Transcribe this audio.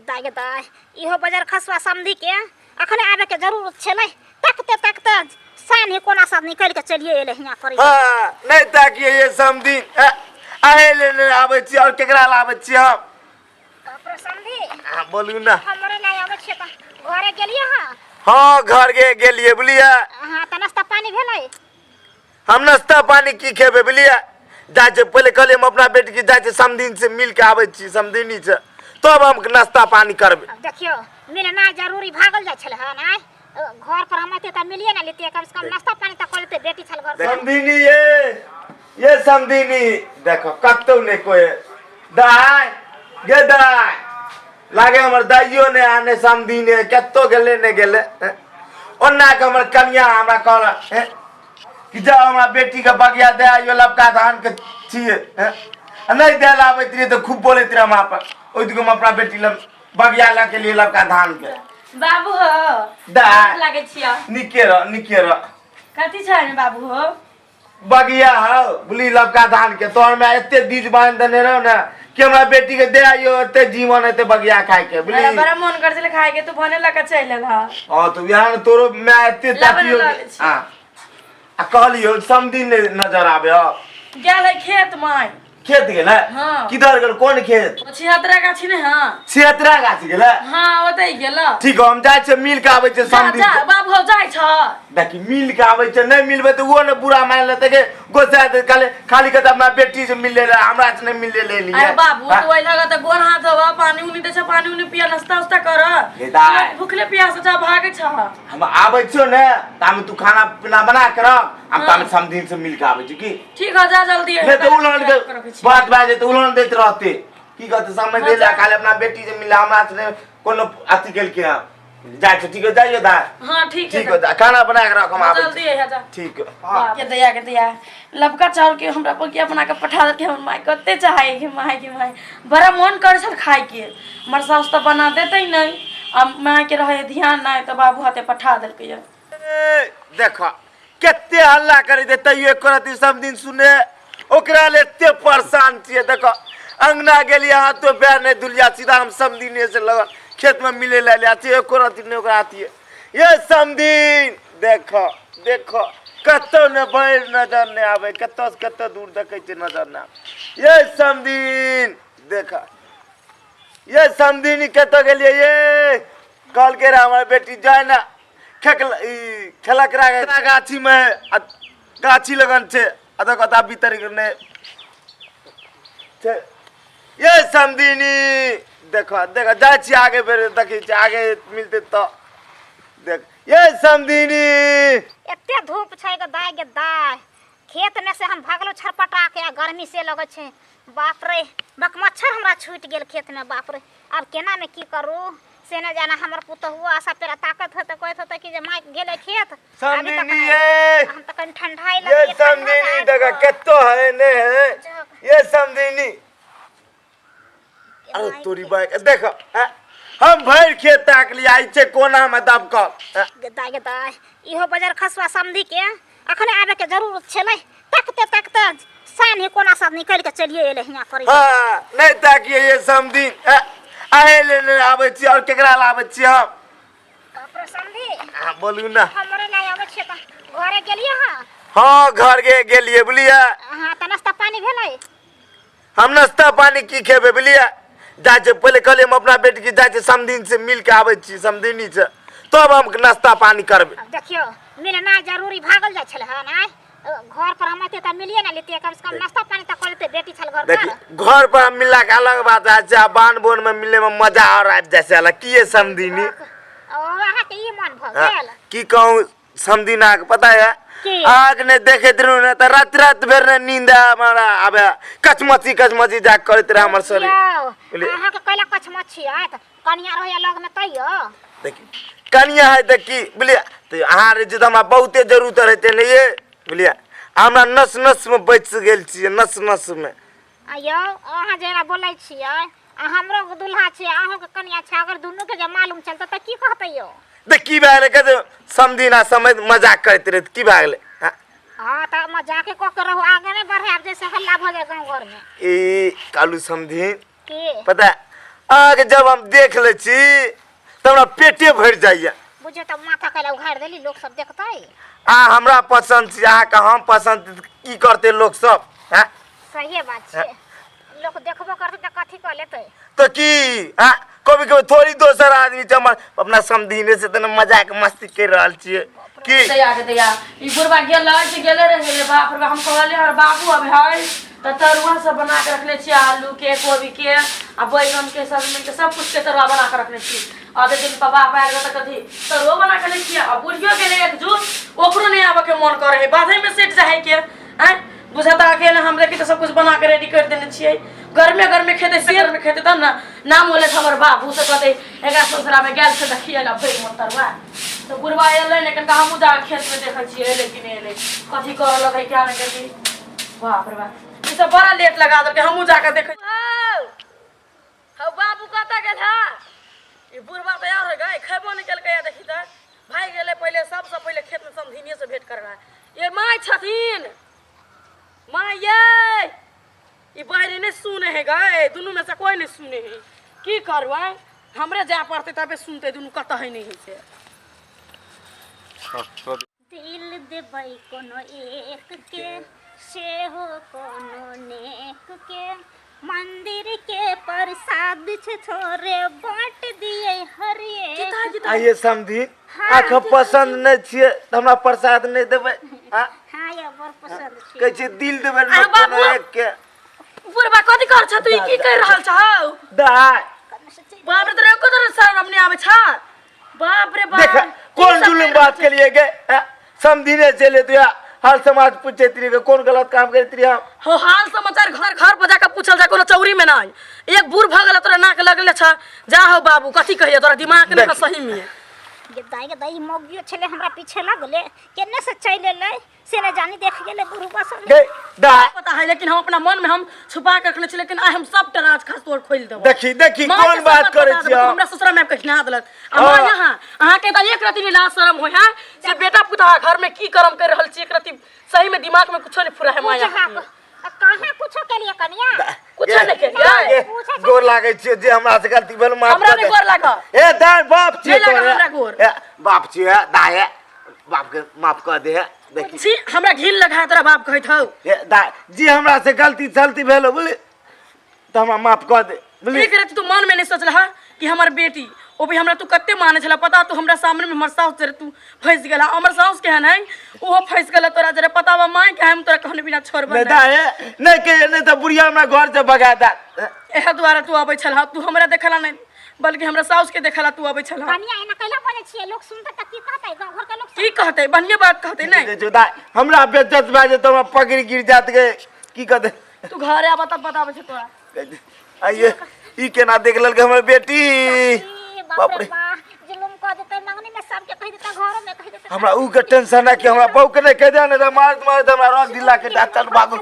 दाय गे दाय, इहो बजर खसुआ समधी के अखने आबे के जरूरत छलै। तकते तकते सान ही कोना सब निकल के चलिए एले हियां पर। हाँ, नहीं ताकिए ये समधी। अहे ले ले आबै छी और केकरा लाबै छी हम? बाप रे समधी। हाँ, बोलू ना। हमरे नहीं आबै छियै तऽ घरे गेलियै हँ? हाँ, घर गे गेलियै बुझलियै। हाँ, तऽ नाश्ता पानी भेलै? हम नाश्ता पानी की खेबै बुझलियै। जाइ छै पहिले कहलियै हम अपना बेटी के, जाइ छै समधिन से मिल के आबै छी, समधिनी से तब हम नाश्ता पानी करबै। अब देखियौ, मिलना जरूरी भागल जाइ छलै हन। आय घर पर हम एते तऽ मिलिए ना लेतियै, कम से कम नाश्ता पानी तऽ कऽ लेते बेटी छल घर पर। समधिनी ये समधिनी देखो कतौ नहि कोइ दाय गे दाय लागे हमर दाइयो नहि आने समधिने कतौ गेलै नहि गेलै। ओना के हमर कनिया हमरा कहलक कि जाओ हमरा बेटी के बगिया दे आइयो, लबका धान के छियै। नहीं दे आबैत रहियै तऽ खूब बोलैत रहे हमरा पर। ओहि दुख हम अपना बेटी लग बगिया लऽ के लिए लबका धान के। बाबू हो। दाय। लागै छियै। निके रह, निके रह। कथी छै ने बाबू हो? बगिया हो बुली लबका धान के। तोहर में एते बीज बांध देने रहो ने कि हमरा बेटी के दे आइयो, एते जीवन एते बगिया खाए के बुली। हमरा बड़ा मन कर छले खाए के, तू भने लगा चलि एल हा। हां, तो यहाँ ने तोरो मैं एते लबन ताकियो। लऽ लै छी। हां, आ कहलियो समधी ने नजर आबे हो। गेल है खेत में। खेत गेलै? हाँ। किधर गेल, कोन खेत? ओ छिहत्तरा गाछी ने। हाँ, छिहत्तरा गाछी गेलै। हाँ, ओतै गेल। ठीक है, हम जाइ छियै मिल के आबै छियै जा। समधी जा से। बाबू हो, जाइ छ। देखी मिल के आबै छै, नहि मिलबै तऽ ओहो ने बुरा मानि लेतै के गोसा हेतै, खाली खाली कहतै अपना बेटी से मिले रहे, हमरा से नहि मिले ले लिए। अरे बाबू, तू ओहि लगा तऽ गोर हाथ धोबा, पानी उनी दै छ, पानी उनी पिया, नाश्ता उस्ता कर। हे दाय। भूखले प्यास छ भागै छ। हम आबै छियौ ने तामे तू खाना पीना बना के रख, हम तामे समधिन से मिल के आबै छी की। ठीक है, जा जल्दी। नहीं तो उलहन के बात भए जेतै, उलहन दैत रहतै की कहतै समय हाँ, दे जा। खाली अपना बेटी से मिला, हमरा से नहि कोनो अथी केलकै हँ। जाइ छै, ठीक है, जाइयो दाय। हाँ, ठीक है। ठीक है, खाना बना के रख, हम आबै जल्दी छी। है, जा। ठीक है। के दया के दया लबका चाउर के हमरा बगिया बना के पठा देलकै। हमर माय कते चाहे के माय के माय बड़ा मन करे छल खाय के। हमर सास तऽ बना देतै नहि आ माय के रहे ध्यान नहि तऽ बाबू हाथे पठा देलकै। ए, देखो कते हल्ला करे दे तैयो एको रत्ती सब दिन सुने ओकरा ले एते परेशान छियै। देखो अंगना गेलियै, हाथो पैर नहि धुलिया, सीधा हम समधिने से लगल खेत में मिले ले लिया छियै, एको रत्ती नहि ओकरा अथिए। ये समधिन देखो देखो कतौ ने भरि नजर नहि आबै, कतौ से कतौ दूर देखै छियै नजर नहि आबै। ये समधिन देखो, ये समधिनी कतौ गेलियै? ये कहलकै रहे हमर बेटी जाय ने खेकल ई खेलकरा गाछी में आ गाछी लगन छै आ देखो तऽ भीतर ने छै। ये समधिनी देखो देखो, जाइ छी आगे बेर देखै छी आगे मिलतै तऽ देख। ये समधिनी एते धूप छै गे दाय गे दाय, खेत में से हम भागलो छरपटा के आ गर्मी से लगै छै। बाप रे, मकमच्छर हमरा छूटि गेल खेत में। बाप रे, आब केना में की करू से न जाना। हमर पुतहुओ आशा पेरा ताकत होते कहैत होते कि जे माय गेलै खेत अभी तक समधिनी नहि। ये हम तऽ कनि ठंडाइ ये लगैए, ठंडा समधिनी देखो कतो है ने है। ये समधिनी, अरे तोरी बाइक देखो। हैं? हम भरि खेत ताक लिया आई छै कोना में दबकल। हैं? दाय गे दाय, इहो बजर खसुआ समधी के अखने आबे के जरूरत छलै। तकते तकते सान ही कोना सब निकल के चलिए एले हियां पर। हाँ, नहीं ताकिए ये समधी। अहे ले ले आबै छी और केकरा लाबै छी हम? बाप रे समधी। हाँ, बोलू ना। हमरे नहीं आबै छियै तऽ घरे गेलियै हँ? हाँ, घर गे गेलियै बुझलियै। हाँ, तऽ नाश्ता पानी भेलै? हम नाश्ता पानी की खेबै बुझलियै। जाइ छै पहिले कहलियै हम अपना बेटी के, जाइ छै समधिन से मिल के आबै छी, समधिनी से तब हम नाश्ता पानी करबै। अब देखियौ, मिलना जरूरी भागल जाइ छलै हन। आय घर पर हम एते तऽ मिलिए ना लेतियै, कम से कम नाश्ता पानी तऽ कऽ लेते बेटी छल घर देखी पर। घर पर हम मिलला के अलग बात है छै, आ बान बोन में मिले में मजा और आबि जाइ छै अलग। की ये समधिनी? ओ अहाँके ई मन भऽ हाँ, गेल। की कहूँ समधिन, अहाँके पता है की? अहाँके नहि देखैत रहू ने तऽ राति राति भरि ने नींद हमारा आबे, कचमची कचमची जा करैत रहे हमर शरीर। यौ, बुझलियै? अहाँके कैला कचमची आयत, कनिया रहैया लग में तैयो। देखी कनिया है तऽ की बुझलियै तऽ अहाँ रहै छी तऽ हमरा बहुते जरूरत रहते ने ये बुझलियै। हमरा नस नस में बचि गेल छियै, नस नस में। आ यौ, अहाँ जेना बोलै छियै आ हमरो दुल्हा छै, अहूँके कनिया छै, अगर दुनूके जे मालूम चलतै तऽ की कहतै यौ? तऽ की भए गेलै? कहते समधिन आ समय मजाक करैत रहै तऽ की भए गेलै? हाँ? हाँ, तऽ मजाके कऽ के रहू, आगे नहि बढ़ायब जैसे हल्ला भऽ जाय गाँव घरमे। ई कालू समधिन की पता है, अहाँके जब हम देख लै छी तऽ हमरा पेटे भरि जाइए। बुझियौ तऽ माथा कैला उघारि देली, लोक सब देखतै। आ हमरा पसन्द छी, अहाँके हम पसन्द छी, की करतै लोक सब? हैं? सहिए बात छै, लोक देखबो करतै तऽ कथी कऽ लेतै? तऽ की हैं, कभी कभी थोड़ी दोसर आदमी छै, हमर अपना समधिने से तऽ मजाक मस्ती करि रहल छियै की। दैया के दैया, ई बुढ़बा गेलै से गेले रहि गेलै। बाप रे बाप, हम कहलियै हमर बाबू अबै है तऽ तरुआ सब बना के रखने छियै, आलू के, कोबी के आ बैगन के, सजमनि के, सब कुछ के तरुआ बना के रखने छी। आधे दिन पर बाप आयल तऽ कथी तरुओ बना के नहि छियै। आ बुढ़ियो गेलै एकजुट, ओकरो नहि आबऽ के मन करै है, बाधे में सटि जाइ के आँय बुझाता। अकेले हम देखी तऽ सब कुछ बना के रेडी कर देने छियै, गर्मे गर्मे खेतै से गर्मे खेतै तब ने नाम होले। हमर बाबू से कहतै एकरा ससुरा में गेल छै तऽ खिएला भरि मोन तरुआ। तऽ बुढ़वा एलै ने, कनिका हमहूँ जाके खेतमे देखै छियै एलै कि नहि एलै, कथी करऽ लगै क्या नहि कथी। बाप रे बाप, ई सब बड़ा लेट लगा देलकै, हमहूँ जाके देखै। हौ बाबू, कतऽ गेल है ई बुढ़वा? तऽ यार गए खेबो नहि केलकै। देखी तऽ भागि गेलै। पहिले सबसँ पहिले खेतमे समधिनिये से भेंट करबै। ये माय छथिन? माय ये, ई बहरी नहि सुने है गए, दुनू में से कोई नहीं सुने है। की करबै? हमरे जाय पड़तै तबे सुनतै दुनू, कतऽ है नहि है से। दिल देबै कोनो एक के, सेहो कोनो नेक के, मंदिर के प्रसाद छै थोड़े बाँट दिए हरेक। आइए समधी, आँख पसन्द नहि छियै तऽ हमरा प्रसाद नहि देबै? आ हाँ ये बड़ पसंद छै। कहै छियै दिल देबै अरे बाबू! कोनो एक के। बुढ़बा कथी कर छ तू? ई की कहि रहल छौ? दाय। बाप रे, तोरा एको तरह शरम नहि आबै छ? बाप रे बाप, देख की कोन सब जुलुम कहि रहल बात छै? केलिए गे? समधिने चले तू हाल समाज पूछैत रहिए, कोन गलत काम करैत रहिए हम? हो, हाल समाचार घर घर पर जाके पूछल जाय, कोनो चौरी में नहीं। एक बूढ़ भऽ गेल तोरा नाक लगले छ। जा हो बाबू, कथी कहिए, तोरा दिमाग नहीं देख। सही में। गे दाई, गे दाई, मौगियो छलै हमरा पीछे लगले, केने से चलि एलै से नहि जानी, देख गेलै बुढ़बा सब। गे दाय। पता है, लेकिन हम अपना मन में हम छुपा के रखने छी, लेकिन आइ हम सब राज खास तोड़ खोलि देबो। देखी देखी, माँ के कोन सब बात करै बता छियै देबो, हम? हमरा ससुरा में कहिना देलक आ हाँ। माँ यहाँ अहाँके तऽ एक रति लाज शरम होय है से बेटा पुतहा घर में की करम कर रहल छी? एक रति सही में दिमाग में कुछो नहीं फुरा है माँ पूछ यहाँ हाँ, कहाँ कुछो केलिए कनिया? कुछो नहि केलियै। गे, गोर लागै छियै, जे हमरा से गलती भेल माफ हमरा कर नहि दे। गोर लागऽ। ए दाय, बाप छियै नहि लागऽ तोरे। हमरा गोर। ए, बाप छियै दाय, बाप के माफ कर दे। देखी। छी, हमरा घिन लगा तोरा बाप कहैत हौ। ए दाय, जे हमरा से गलती सलती भेल बुझली तऽ हमरा माफ कर दे बुझली। एक रति तू मन में नहीं सोचलहा कि हमर बेटी, ओ भी हमरा तू कते माने छला? पता तू हमरा सामने में हमर साउस जरे तू फंस गेला। हमर साउस केहन है, ओहो फंस गेला तोरा जरे। पता बा माय के, हम तोरा कहने बिना छोड़बे नहीं नहीं। दाय, नहीं के नहीं तऽ बुढ़िया हमरा घर से भगा दे। एह दुआरे तू अबै छलहा? तू हमरा देखला नहीं, बल्कि हमरा साउस के देखला तू अबै छलहा। कनिया, एना कैला बोलै छियै? लोक सुनतै तऽ की कहतै गाँव घर के लोक? की कहतै? बढ़िया बात कहतै नहीं? जो दाय, हमरा बेज्जत भए जेतै, हमरा पकड़ गिर जात गे, की कहतै? तू घरे आबा तब बताबै छै तोरा। आइए, ई केना देख लेलकै हमर बेटी? ई बाप रे रे। बा, जुलुम कऽ देतै, मंगनी में सबके कहि देतै, घरो में कहि देतै। हमरा ऊ के टेंशन है कि हमरा बहू के नहीं कह दे, नहीं तो मारत मारत हमरा रख दिला के। चल भागो।